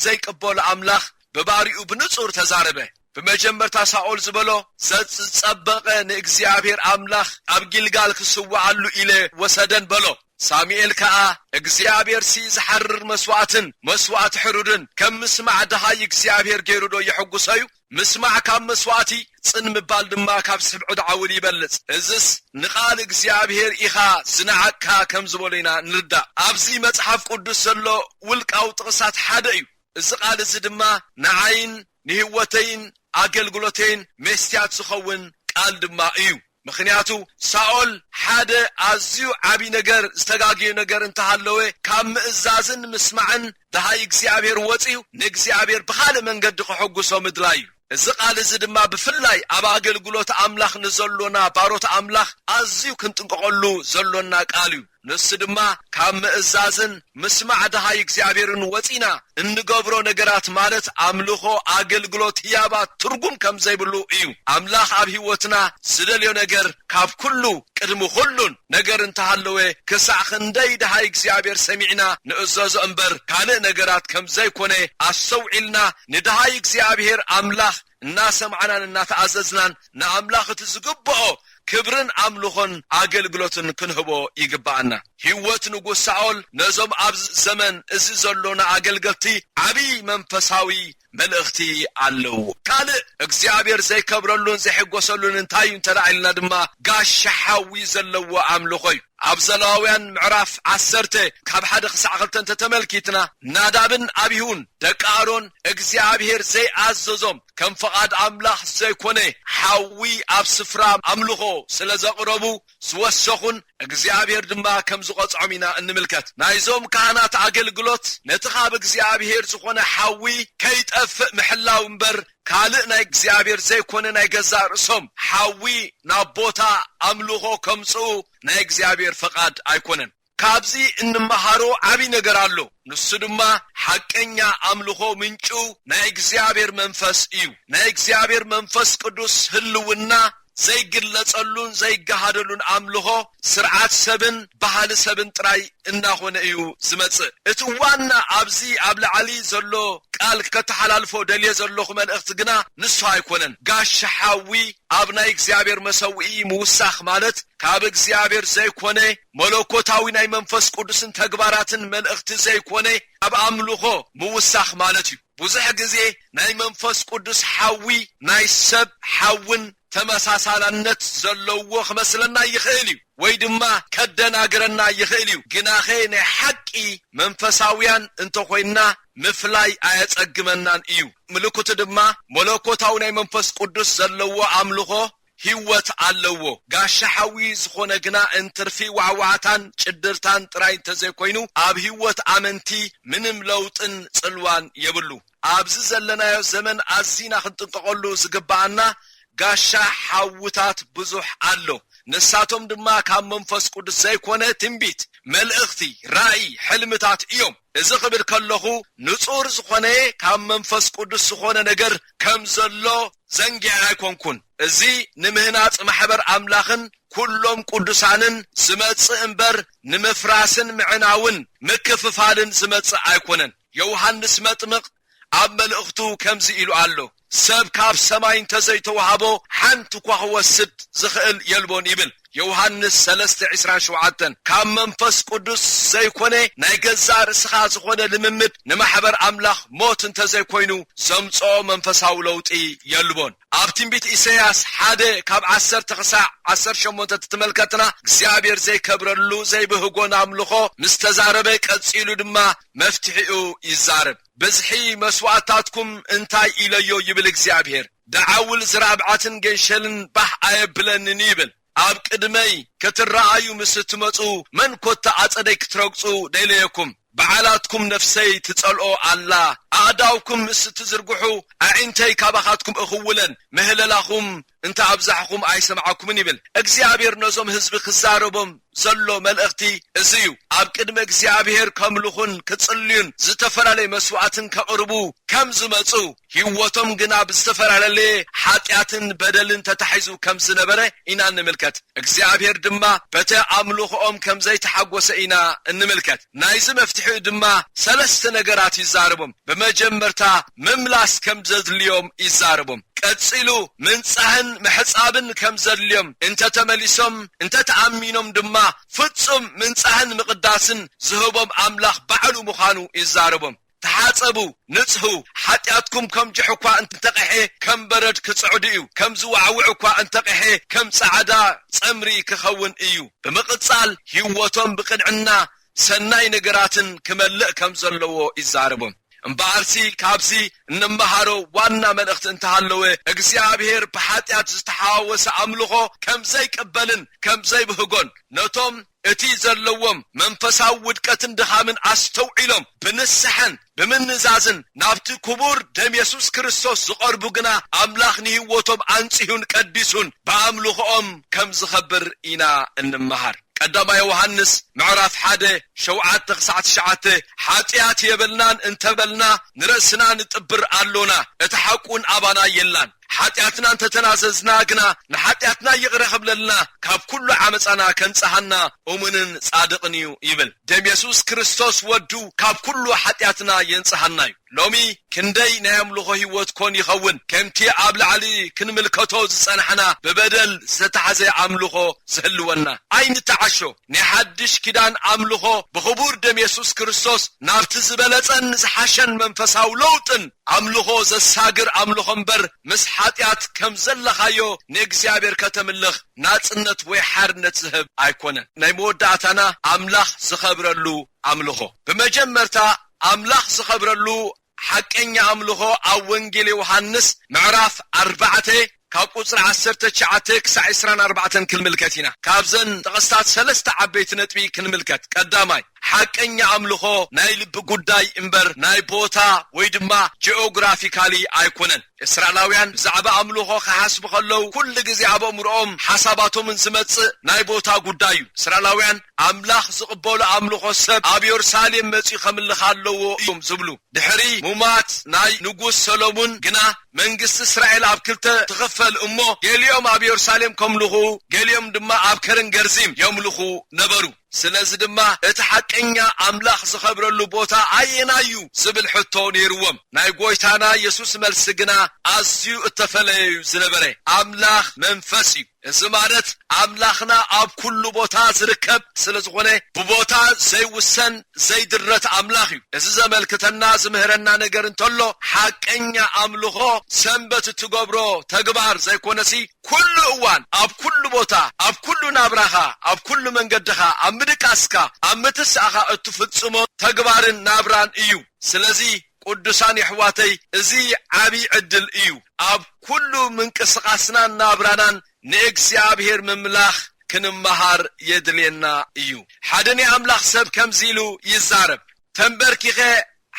ዘይቅበሎ ኣምላኽ ብባሪኡ ብንጹር ተዛረበ። ብመጀመርታ ሳኦል ዝበሎ፣ "ዘዝጸበቐ ንእግዚኣብሔር ኣምላኽ ኣብ ጊልጋል ክስውዓሉ ኢለ ወሰደን" በሎ። ሳሙኤል ከኣ፣ "እግዚኣብሔርሲ ዝሓርር መስዋእትን መስዋእቲ ሕሩድን ከም ምስማዕ ደሃይ እግዚኣብሔር ገይሩ ዶ የሐጉሶ እዩ? ምስማዕ ካብ መስዋእቲ፣ ጽን ምባል ድማ ካብ ስብዒ ዓውል ይበልጽ። እዝስ ንቓል እግዚኣብሔር ኢኻ ዝነዓቕካ" ከም ዝበሎ ኢና ንርዳእ። ኣብዚ መጽሓፍ ቅዱስ ዘሎ ውልቃዊ ጥቕሳት ሓደ እዩ። እዚ ቃል እዚ ድማ ንዓይን ንህይወተይን ኣገልግሎተይን መስትያት ዝኸውን ቃል ድማ እዩ። ምኽንያቱ ሳኦል ሓደ ኣዝዩ ዓቢ ነገር፣ ዝተጋግዮ ነገር እንተሃለወ፣ ካብ ምእዛዝን ምስማዕን ደሃይ እግዚኣብሔር ወጺኡ ንእግዚኣብሔር ብኻልእ መንገዲ ከሐጉሶ ምድላይ እዩ። እዚ ቃል እዚ ድማ ብፍላይ ኣብ ኣገልግሎት ኣምላኽ ንዘሎና ባሮት ኣምላኽ ኣዝዩ ክንጥንቀቐሉ ዘሎና ቃል እዩ። ንሱ ድማ ካብ ምእዛዝን ምስማዕ ደሃይ እግዚኣብሔርን ወጺና እንገብሮ ነገራት፣ ማለት ኣምልኾ፣ ኣገልግሎት፣ ህያባት ትርጉም ከም ዘይብሉ እዩ። ኣምላኽ ኣብ ህይወትና ዝደልዮ ነገር ካብ ኩሉ፣ ቅድሚ ኩሉን ነገር እንተሃለወ፣ ክሳዕ ክንደይ ደሃይ እግዚኣብሔር ሰሚዕና ንእዘዞ እምበር ካልእ ነገራት ከም ዘይኮነ ኣስተውዒልና፣ ንደሃይ እግዚኣብሔር ኣምላኽ እናሰማዕናን እናተኣዘዝናን ንኣምላኽ እቲ ዝግብኦ ክብርን ኣምልኾን ኣገልግሎትን ክንህቦ ይግብኣና። ህይወት ንጉስ ሳኦል ነዞም ኣብዚ ዘመን እዚ ዘሎና ኣገልገልቲ ዓብዪ መንፈሳዊ መልእኽቲ ኣለዎ። ካልእ እግዚኣብሔር ዘይከብረሉን ዘይሕጎሰሉን እንታይ እዩ እንተ ደኣ ኢልና ድማ፣ ጋሻ ሓዊ ዘለዎ ኣምልኾ እዩ። ኣብ ዘለዋውያን ምዕራፍ ዓሰርተ ካብ ሓደ ክሳዕ ክልተ እንተ ተመልኪትና፣ ናዳብን ኣቢሁን ደቂ ኣሮን እግዚኣብሔር ዘይኣዘዞም ከም ፍቓድ ኣምላኽ ዘይኮነ ሓዊ ኣብ ስፍራ ኣምልኾ ስለ ዘቕረቡ ዝወሰኹን እግዚኣብሔር ድማ ከም ዝቐጽዖም ኢና እንምልከት። ናይዞም ካህናት ኣገልግሎት ነቲ ካብ እግዚኣብሔር ዝኾነ ሓዊ ከይጠፍእ ምሕላው እምበር ካልእ ናይ እግዚኣብሔር ዘይኮነ ናይ ገዛእ ርእሶም ሓዊ ናብ ቦታ ኣምልኾ ከምጽኡ ናይ እግዚኣብሔር ፍቓድ ኣይኮነን። ካብዚ እንመሃሮ ዓቢ ነገር ኣሎ። ንሱ ድማ ሓቀኛ ኣምልኾ ምንጩ ናይ እግዚኣብሔር መንፈስ እዩ። ናይ እግዚኣብሔር መንፈስ ቅዱስ ህልውና ዘይግለጸሉን ዘይገሃደሉን ኣምልኾ ስርዓት ሰብን ባህሊ ሰብን ጥራይ እናኾነ እዩ ዝመጽእ። እቲ ዋና ኣብዚ ኣብ ላዕሊ ዘሎ ቃል ከተሓላልፎ ደልየ ዘለኹ መልእኽቲ ግና ንሱ ኣይኮነን። ጋሻ ሓዊ ኣብ ናይ እግዚኣብሔር መሰውኢ ምውሳኽ ማለት ካብ እግዚኣብሔር ዘይኮነ መለኮታዊ ናይ መንፈስ ቅዱስን ተግባራትን መልእኽቲ ዘይኮነ ኣብ ኣምልኾ ምውሳኽ ማለት እዩ። ብዙሕ ግዜ ናይ መንፈስ ቅዱስ ሓዊ ናይ ሰብ ሓውን ተመሳሳላነት ዘለዎ ክመስለና ይኽእል እዩ፣ ወይ ድማ ከደናግረና ይኽእል እዩ። ግናኸ ናይ ሓቂ መንፈሳውያን እንተኾይንና ምፍላይ ኣየጸግመናን እዩ። ምልክቱ ድማ መለኮታዊ ናይ መንፈስ ቅዱስ ዘለዎ ኣምልኾ ህይወት ኣለዎ። ጋሻ ሓዊ ዝኾነ ግና እንትርፊ ዋዕዋዕታን ጭድርታን ጥራይ እንተዘይኮይኑ፣ ኣብ ህይወት ኣመንቲ ምንም ለውጥን ጽልዋን የብሉ። ኣብዚ ዘለናዮ ዘመን ኣዚና ክንጥንቀቐሉ ዝግብኣና ጋሻ ሓውታት ብዙሕ ኣሎ። ንሳቶም ድማ ካብ መንፈስ ቅዱስ ዘይኮነ ትንቢት፣ መልእኽቲ፣ ራእይ፣ ሕልምታት እዮም። እዚ ክብል ከለኹ ንጹር ዝኾነ ካብ መንፈስ ቅዱስ ዝኾነ ነገር ከም ዘሎ ዘንጊዐ ኣይኮንኩን። እዚ ንምህናጽ ማሕበር ኣምላኽን ኩሎም ቅዱሳንን ዝመጽእ እምበር ንምፍራስን ምዕናውን ምክፍፋልን ዝመጽእ ኣይኮነን። ዮሃንስ መጥምቕ ኣብ መልእኽቱ ከምዚ ኢሉ ኣሎ፣ "ሰብ ካብ ሰማይ እንተዘይተዋህቦ ሓንቲ እኳ ክወስድ ዝኽእል የልቦን" ይብል። ዮሃንስ ሰለስተ ዕስራን ሸውዓተን። ካብ መንፈስ ቅዱስ ዘይኮነ ናይ ገዛእ ርእስኻ ዝኾነ ልምምድ ንማሕበር ኣምላኽ ሞት እንተዘይኮይኑ ዘምጽኦ መንፈሳዊ ለውጢ የልቦን። ኣብ ትንቢት ኢሳያስ ሓደ ካብ ዓሰርተ ክሳዕ ዓሰርተ ሸሞንተ ትትመልከትና እግዚኣብሔር ዘይከብረሉ ዘይብህጎን ኣምልኾ ምስ ተዛረበ ቀጺሉ ድማ መፍትሒኡ ይዛረብ። ብዝሒ መስዋዕትታትኩም እንታይ ኢለዮ ይብል እግዚኣብሔር። ደዓውል ዝራብዓትን ገንሸልን ባህ ኣየብለንን ይብል። ኣብ ቅድመይ ክትረኣዩ ምስ እትመጹ መን ኮታ ኣጸደይ ክትረግጹ ደይለየኩም። በዓላትኩም ነፍሰይ ትጸልኦ ኣላ። ኣእዳውኩም ምስ እትዝርግሑ ኣዒንተይ ካባኻትኩም እኽውለን። ምህለላኹም እንተ ኣብዛሕኹም ኣይሰምዓኩምን ይብል። እግዚኣብሔር ነዞም ህዝቢ ክዛረቦም ዘሎ መልእኽቲ እዚ እዩ። ኣብ ቅድሚ እግዚኣብሔር ከምልኹን ክጽልዩን ዝተፈላለየ መስዋዕትን ከቕርቡ ከም ዝመጹ፣ ህይወቶም ግና ብዝተፈላለየ ሓጢኣትን በደልን ተታሒዙ ከም ዝነበረ ኢና ንምልከት። እግዚኣብሔር ድማ በቲ ኣምልኾኦም ከም ዘይተሓጎሰ ኢና እንምልከት። ናይዚ መፍትሒኡ ድማ ሰለስተ ነገራት ይዛረቦም። ብመጀመርታ ምምላስ ከም ዘድልዮም ይዛረቦም። ቀጺሉ ምንጻህን ምሕጻብን ከም ዘድልዮም፣ እንተተመሊሶም፣ እንተተኣሚኖም ድማ ፍጹም ምንጻህን ምቕዳስን ዝህቦም ኣምላኽ ባዕሉ ምዃኑ ይዛረቦም። ተሓጸቡ፣ ንጽሁ፣ ሓጢኣትኩም ከም ጅሕ እኳ እንተቐሐ ከም በረድ ክጽዕዱ እዩ፣ ከም ዝዋዕውዕ እኳ እንተቐሐ ከም ጻዕዳ ጸምሪ ክኸውን እዩ። ብምቕጻል ህይወቶም ብቕንዕና ሰናይ ነገራትን ክመልእ ከም ዘለዎ ይዛረቦም። እምበኣርሲ ካብዚ እንመሃሮ ዋና መልእኽቲ እንተሃለወ፣ እግዚኣብሔር ብሓጢኣት ዝተሓዋወሰ ኣምልኾ ከም ዘይቅበልን ከም ዘይብህጎን፣ ነቶም እቲ ዘለዎም መንፈሳዊ ውድቀትን ድኻምን ኣስተውዒሎም ብንስሐን ብምንዛዝን ናብቲ ክቡር ደም የሱስ ክርስቶስ ዝቐርቡ ግና፣ ኣምላኽ ንህይወቶም ኣንጺሁን ቀዲሱን ብኣምልኾኦም ከም ዝኸብር ኢና እንመሃር። ቀዳማይ ዮሃንስ ምዕራፍ ሓደ ሸውዓተ ክሳዕ ትሽዓተ፣ ሓጢኣት የበልናን እንተበልና ንርእስና ንጥብር ኣሎና፣ እቲ ሓቁን ኣባና የላን። ሓጢኣትና እንተተናዘዝና ግና ንሓጢኣትና ይቕረ ክብለልና፣ ካብ ኩሉ ዓመፃና ከንጽሃና እሙንን ጻድቕን እዩ ይብል። ደም የሱስ ክርስቶስ ወዱ ካብ ኩሉ ሓጢኣትና የንጽሃና እዩ። ሎሚ ክንደይ ናይ ኣምልኾ ህይወት ኮን ይኸውን ከምቲ ኣብ ላዕሊ ክንምልከቶ ዝጸናሕና ብበደል ዝተታሕዘ ኣምልኾ ዝህልወና? ኣይንተዓሾ። ናይ ሓድሽ ኪዳን ኣምልኾ ብኽቡር ደም የሱስ ክርስቶስ ናብቲ ዝበለጸን ዝሓሸን መንፈሳዊ ለውጥን ኣምልኾ ዘሳግር ኣምልኾ እምበር፣ ምስ ሓጢኣት ከም ዘለኻዮ ንእግዚኣብሔር ከተምልኽ ናጽነት ወይ ሓርነት ዝህብ ኣይኮነን። ናይ መወዳእታና ኣምላኽ ዝኸብረሉ ኣምልኾ። ብመጀመርታ ኣምላኽ ዝኸብረሉ ሓቀኛ ኣምልኾ ኣብ ወንጌል ዮሃንስ ምዕራፍ ኣርባዕተ ካብ ቁጽሪ ዓሰርተ ትሽዓተ ክሳዕ ዕስራን ኣርባዕተን ክንምልከት ኢና። ካብዘን ጥቕስታት ሰለስተ ዓበይቲ ነጥቢ ክንምልከት። ቀዳማይ፣ ሓቀኛ ኣምልኾ ናይ ልቢ ጉዳይ እምበር ናይ ቦታ ወይ ድማ ጂኦግራፊካሊ ኣይኮነን። እስራኤላውያን ብዛዕባ ኣምልኾ ክሓስቡ ከለዉ ኩሉ ግዜ ኣብ ኣእምሮኦም ሓሳባቶምን ዝመጽእ ናይ ቦታ ጉዳይ እዩ። እስራኤላውያን ኣምላኽ ዝቕበሎ ኣምልኾ ሰብ ኣብ የሩሳሌም መጺኡ ከምልኽ ኣለዎ እዮም ዝብሉ። ድሕሪ ሙማት ናይ ንጉስ ሰሎሙን ግና መንግስቲ እስራኤል ኣብ ክልተ ትኽፈል እሞ፣ ገሊኦም ኣብ የሩሳሌም ከምልኹ፣ ገሊኦም ድማ ኣብ ከረን ገርዚም የምልኹ ነበሩ። ስለዚ ድማ እቲ ሓቀኛ ኣምላኽ ዝኸብረሉ ቦታ ኣየናይ እዩ ዝብል ሕቶ ነይርዎም። ናይ ጎይታና የሱስ መልሲ ግና ኣዝዩ እተፈለየ እዩ ዝነበረ። ኣምላኽ መንፈስ እዩ። እዚ ማለት ኣምላኽና ኣብ ኩሉ ቦታ ዝርከብ ስለ ዝኾነ፣ ብቦታ ዘይውሰን ዘይድረት ኣምላኽ እዩ። እዚ ዘመልክተና ዝምህረና ነገር እንተሎ፣ ሓቀኛ ኣምልኾ ሰንበት እትገብሮ ተግባር ዘይኮነሲ፣ ኩሉ እዋን፣ ኣብ ኩሉ ቦታ፣ ኣብ ኩሉ ናብራኻ፣ ኣብ ኩሉ መንገድኻ፣ ኣብ ምድቃስካ፣ ኣብ ምትሳእኻ እትፍጽሞ ተግባርን ናብራን እዩ። ስለዚ ቅዱሳን የሕዋተይ፣ እዚ ዓቢ ዕድል እዩ። ኣብ ኩሉ ምንቅስቓስናን ናብራናን ንእግዚኣብሔር ምምላኽ ክንመሃር የድልየና እዩ። ሓደ ናይ ኣምላኽ ሰብ ከምዚ ኢሉ ይዛረብ፣ "ተንበርኪኸ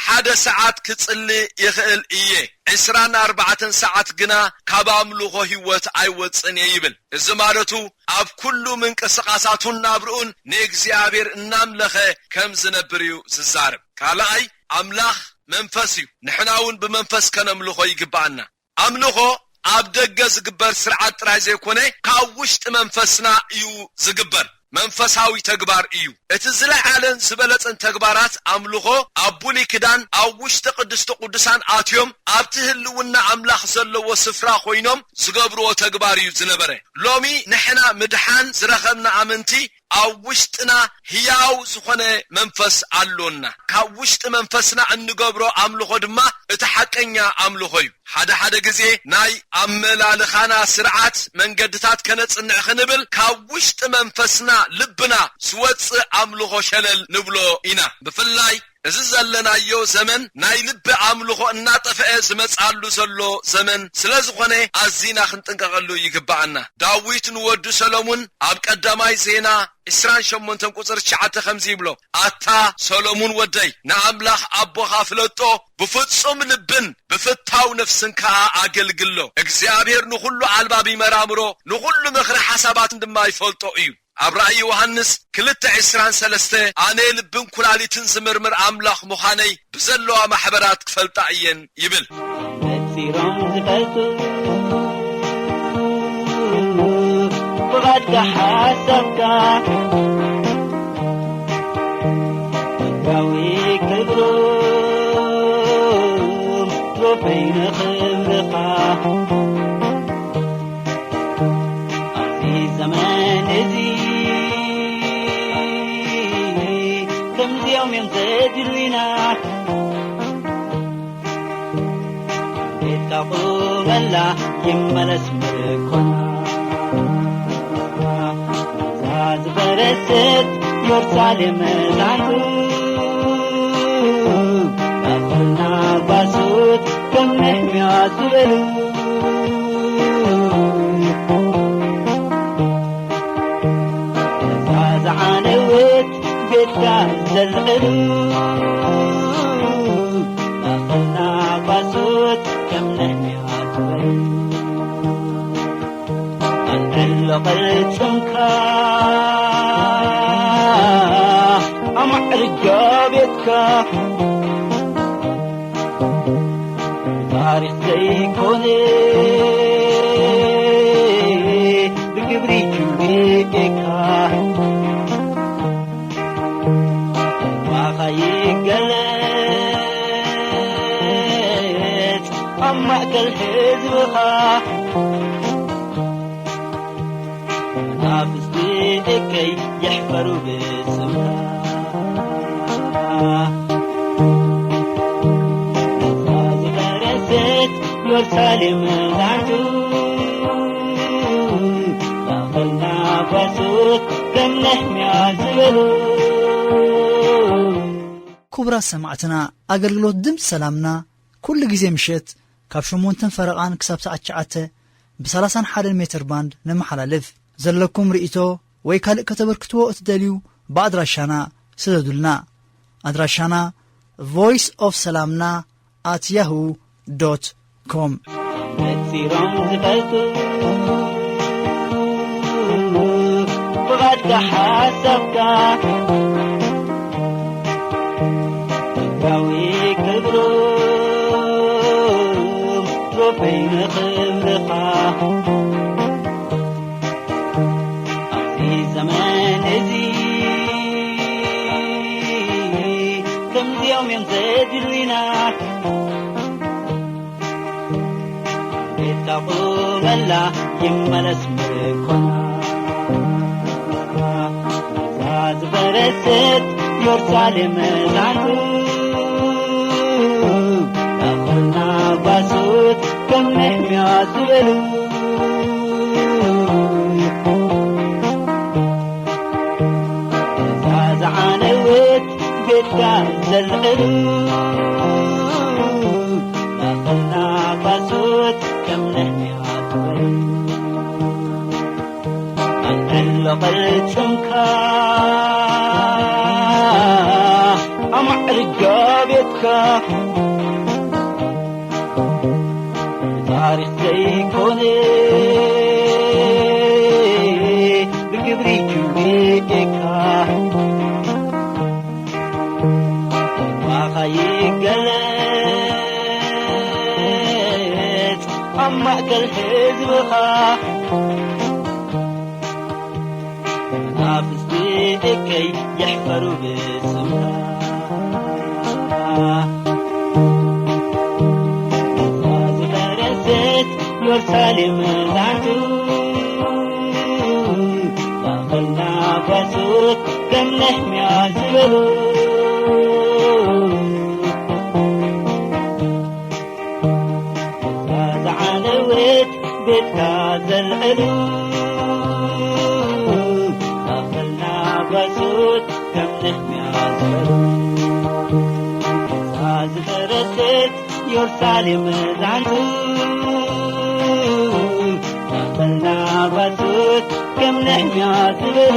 ሓደ ሰዓት ክጽሊ ይኽእል እየ፣ ዕስራን ኣርባዕተን ሰዓት ግና ካብ ኣምልኾ ህይወት ኣይወጽን እየ" ይብል። እዚ ማለቱ ኣብ ኩሉ ምንቅስቓሳቱን ናብርኡን ንእግዚኣብሔር እናምለኸ ከም ዝነብር እዩ ዝዛረብ። ካልኣይ፣ ኣምላኽ መንፈስ እዩ። ንሕና እውን ብመንፈስ ከነምልኾ ይግብኣና። ኣምልኾ ኣብ ደገ ዝግበር ስርዓት ጥራይ ዘይኮነ፣ ካብ ውሽጢ መንፈስና እዩ ዝግበር። መንፈሳዊ ተግባር እዩ። እቲ ዝለዓለን ዝበለጸን ተግባራት ኣምልኾ ኣብ ብሉይ ኪዳን ኣብ ውሽጢ ቅድስቲ ቅዱሳን ኣትዮም ኣብቲ ህልውና ኣምላኽ ዘለዎ ስፍራ ኮይኖም ዝገብርዎ ተግባር እዩ ዝነበረ። ሎሚ ንሕና ምድሓን ዝረኸብና ኣመንቲ ኣብ ውሽጥና ህያው ዝኾነ መንፈስ ኣሎና። ካብ ውሽጢ መንፈስና እንገብሮ ኣምልኾ ድማ እቲ ሓቀኛ ኣምልኾ እዩ። ሓደ ሓደ ግዜ ናይ ኣመላልኻና ስርዓት መንገድታት ከነጽንዕ ክንብል ካብ ውሽጢ መንፈስና፣ ልብና ዝወጽእ ኣምልኾ ሸለል ንብሎ ኢና። ብፍላይ እዚ ዘለናዮ ዘመን ናይ ልቢ ኣምልኾ እናጠፍአ ዝመጽኣሉ ዘሎ ዘመን ስለ ዝኾነ ኣዚና ክንጥንቀቐሉ ይግብኣና። ዳዊት ንወዱ ሰሎሙን ኣብ ቀዳማይ ዜና ዕስራን ሸሞንተን ቁጽሪ ትሽዓተ ከምዚ ይብሎ፣ ኣታ ሰሎሙን ወደይ፣ ንኣምላኽ ኣቦኻ ፍለጦ፣ ብፍጹም ልብን ብፍታው ነፍስን ከኣ ኣገልግሎ። እግዚኣብሔር ንኹሉ ኣልባብ ይመራምሮ፣ ንኹሉ ምኽሪ ሓሳባትን ድማ ይፈልጦ እዩ። ኣብ ራእይ ዮሃንስ ክልተ ዕስራን ሰለስተ፣ ኣነ ልብን ኩላሊትን ዝምርምር ኣምላኽ ምዃነይ ብዘለዋ ማሕበራት ክፈልጣ እየን ይብል። ነጺሮም ዝፈልጡ ብቓልካ ሓሳብካ፣ ምድራዊ ክብሮም ትሮፈይ ንኽብርኻ። ኣብዚ ዘመን እዚ ከምዚኦም እዮም ዘድልዩና። ቤትካ ቁመላ ይመለስ ምርኮና። እዛ ዝፈረሰት ኢየሩሳሌም መዛንቱ፣ ናፍቕና ጓሶት ከም ነህምያ ዝበሉ። እዛ ዝዓነወት ቤትካ ዘልዕሉ፣ ናፍቕና ጓሶት ከም ነህምያ ዝበሉ። ኣልዕሎ ቅልጽምካ፣ ኣማዕርጋ ቤትካ። ታሪኽ ዘይኮነ ብግብሪ ክብሪካ። ማኻ ይገለጽ ኣብ ማእከል ህዝብኻ። መናፍስቲ እከይ ይሕፈሩ ብስምካ። እዛ ዝፈረሰት ኢየሩሳሌም መዛንቱ፣ ናቕልና ጓሶት ከም ነህምያ ዝበሉ። ክቡራት ሰማዕትና፣ ኣገልግሎት ድምፂ ሰላምና ኩሉ ግዜ ምሸት ካብ ሸሞንተን ፈረቓን ክሳብ ሰዓት ትሽዓተ ብ ሰላሳን ሓደን ሜትር ባንድ ነመሓላልፍ። ዘለኩም ርእይቶ ወይ ካልእ ከተበርክትዎ እትደልዩ ብኣድራሻና ስደዱልና። ኣድራሻና ቮይስ ኦፍ ሰላምና ኣት ያሁ ዶት ኮም። ነጺሮም ዝፈልጡ ብቓልካ ሓሳብካ፣ ምድራዊ ክብሮም ትሮፈይ ንኽብርኻ። ኣብዚ ዘመን እዚ ከምዚኦም እዮም ዘድልዩና። ቤትካ ቁመላ ይመለስ ምርኮና። እዛ ዝፈረሰት ኢየሩሳሌም መዛንቱ፣ ናቕልና ጓሶት ከም ነህምያ ዝበሉ። እዛ ዝዓነወት ቤትካ ዘልዕሉ፣ ናቕልና ጓሶት ከም ነህምያ ዝበሉ። ኣልዕሎ ቅልጽምካ፣ ኣማዕርጋ ቤትካ። ታሪኽ ዘይኮነ ብግብሪ ክብሪካ። ግርማኻ ይገለጽ ኣብ ማእከል ህዝብኻ። መናፍስቲ እከይ ይሕፈሩ ብስምካ። እዛ ዝፈረሰት ኢየሩሳሌም መዛንቱ፣ ማእከልና ጓሶት ከም ነህምያ ዝበሉ። እዛ ዝዓነወት ቤትካ ዘልዕሉ፣ ማእከልና ጓሶት ከም ነህምያ ዝበሉ። ኢየሩሳሌም ዛንቱ በልና ባሱት ከም ነህምያ ዝበሉ